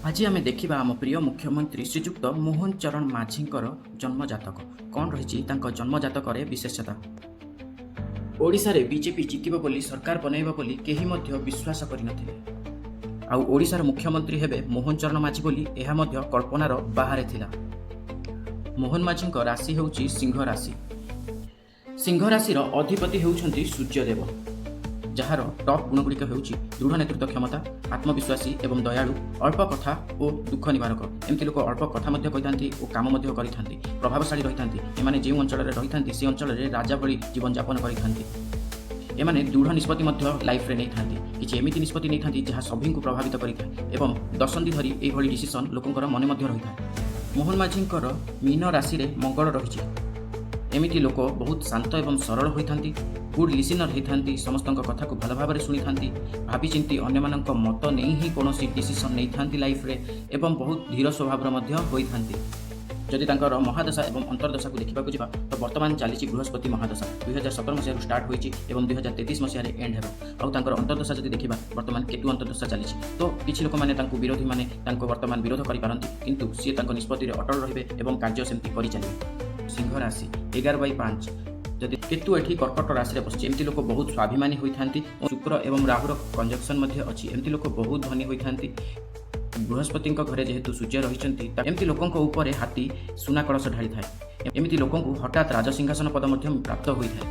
ଆଜି ଆମେ ଦେଖିବା ଆମ ପ୍ରିୟ ମୁଖ୍ୟମନ୍ତ୍ରୀ ଶ୍ରୀଯୁକ୍ତ ମୋହନ ଚରଣ ମାଝୀଙ୍କର ଜନ୍ମଜାତକ। କ'ଣ ରହିଛି ତାଙ୍କ ଜନ୍ମଜାତକରେ ବିଶେଷତା? ଓଡ଼ିଶାରେ ବିଜେପି ଜିତିବ ବୋଲି, ସରକାର ବନାଇବ ବୋଲି କେହି ମଧ୍ୟ ବିଶ୍ୱାସ କରିନଥିଲେ। ଆଉ ଓଡ଼ିଶାର ମୁଖ୍ୟମନ୍ତ୍ରୀ ହେବେ ମୋହନ ଚରଣ ମାଝୀ ବୋଲି ଏହା ମଧ୍ୟ କଳ୍ପନାର ବାହାରେ ଥିଲା। ମୋହନ ମାଝୀଙ୍କ ରାଶି ହେଉଛି ସିଂହ ରାଶି। ସିଂହ ରାଶିର ଅଧିପତି ହେଉଛନ୍ତି ସୂର୍ଯ୍ୟଦେବ, ଯାହାର ଟପ୍ ଗୁଣଗୁଡ଼ିକ ହେଉଛି ଦୃଢ଼ ନେତୃତ୍ୱ କ୍ଷମତା, ଆତ୍ମବିଶ୍ୱାସୀ ଏବଂ ଦୟାଳୁ, ଅଳ୍ପ କଥା ଓ ଦୁଃଖ ନିବାରକ। ଏମିତି ଲୋକ ଅଳ୍ପ କଥା ମଧ୍ୟ କହିଥାନ୍ତି ଓ କାମ ମଧ୍ୟ କରିଥାନ୍ତି। ପ୍ରଭାବଶାଳୀ ରହିଥାନ୍ତି। ଏମାନେ ଯେଉଁ ଅଞ୍ଚଳରେ ରହିଥାନ୍ତି, ସେ ଅଞ୍ଚଳରେ ରାଜା ଭଳି ଜୀବନଯାପନ କରିଥାନ୍ତି। ଏମାନେ ଦୃଢ଼ ନିଷ୍ପତ୍ତି ମଧ୍ୟ ଲାଇଫରେ ନେଇଥାନ୍ତି। କିଛି ଏମିତି ନିଷ୍ପତ୍ତି ନେଇଥାନ୍ତି, ଯାହା ସଭିଙ୍କୁ ପ୍ରଭାବିତ କରିଥାଏ ଏବଂ ଦଶନ୍ଧି ଧରି ଏଇଭଳି ଡିସିସନ୍ ଲୋକଙ୍କର ମନେ ମଧ୍ୟ ରହିଥାଏ। ମୋହନ ମାଝୀଙ୍କର ମୀନ ରାଶିରେ ମଙ୍ଗଳ ରହିଛି। ଏମିତି ଲୋକ ବହୁତ ଶାନ୍ତ ଏବଂ ସରଳ ହୋଇଥାନ୍ତି, ଗୁଡ୍ ଲିସିନର ହୋଇଥାନ୍ତି, ସମସ୍ତଙ୍କ କଥାକୁ ଭଲ ଭାବରେ ଶୁଣିଥାନ୍ତି, ଭାବିଚିନ୍ତି ଅନ୍ୟମାନଙ୍କ ମତ ନେଇ ହିଁ କୌଣସି ଡିସିସନ୍ ନେଇଥାନ୍ତି ଲାଇଫରେ ଏବଂ ବହୁତ ଧୀର ସ୍ୱଭାବର ମଧ୍ୟ ହୋଇଥାନ୍ତି। ଯଦି ତାଙ୍କର ମହାଦଶା ଏବଂ ଅନ୍ତର୍ଦଶାକୁ ଦେଖିବାକୁ ଯିବା, ତ ବର୍ତ୍ତମାନ ଚାଲିଛି ବୃହସ୍ପତି ମହାଦଶା। 2017 ମସିହାରୁ ଷ୍ଟାର୍ଟ ହୋଇଛି ଏବଂ 2033 ମସିହାରେ ଏଣ୍ଡ ହେବ। ଆଉ ତାଙ୍କର ଅନ୍ତର୍ଦଶା ଯଦି ଦେଖିବା, ବର୍ତ୍ତମାନ କେତୁ ଅନ୍ତର୍ଦଶା ଚାଲିଛି। ତ କିଛି ଲୋକମାନେ ତାଙ୍କୁ, ବିରୋଧୀମାନେ ତାଙ୍କୁ ବର୍ତ୍ତମାନ ବିରୋଧ କରିପାରନ୍ତି, କିନ୍ତୁ ସିଏ ତାଙ୍କ ନିଷ୍ପତ୍ତିରେ ଅଟଳ ରହିବେ ଏବଂ କାର୍ଯ୍ୟ ସେମିତି କରିଚାଲିବେ। ସିଂହ ରାଶି, 11/5। ଯଦି କେତୁ ଏଠି କର୍କଟ ରାଶିରେ ବସିଛି, ଏମିତି ଲୋକ ବହୁତ ସ୍ୱାଭିମାନୀ ହୋଇଥାନ୍ତି। ଶୁକ୍ର ଏବଂ ରାହୁର କଞ୍ଜକ୍ସନ୍ ମଧ୍ୟ ଅଛି। ଏମିତି ଲୋକ ବହୁତ ଧନୀ ହୋଇଥାନ୍ତି। ବୃହସ୍ପତିଙ୍କ ଘରେ ଯେହେତୁ ସୂର୍ଯ୍ୟ ରହିଛନ୍ତି, ଏମିତି ଲୋକଙ୍କ ଉପରେ ହାତୀ ସୁନା କଳସ ଢାଳିଥାଏ। ଏମିତି ଲୋକଙ୍କୁ ହଠାତ୍ ରାଜସିଂହାସନ ପଦ ମଧ୍ୟ ପ୍ରାପ୍ତ ହୋଇଥାଏ।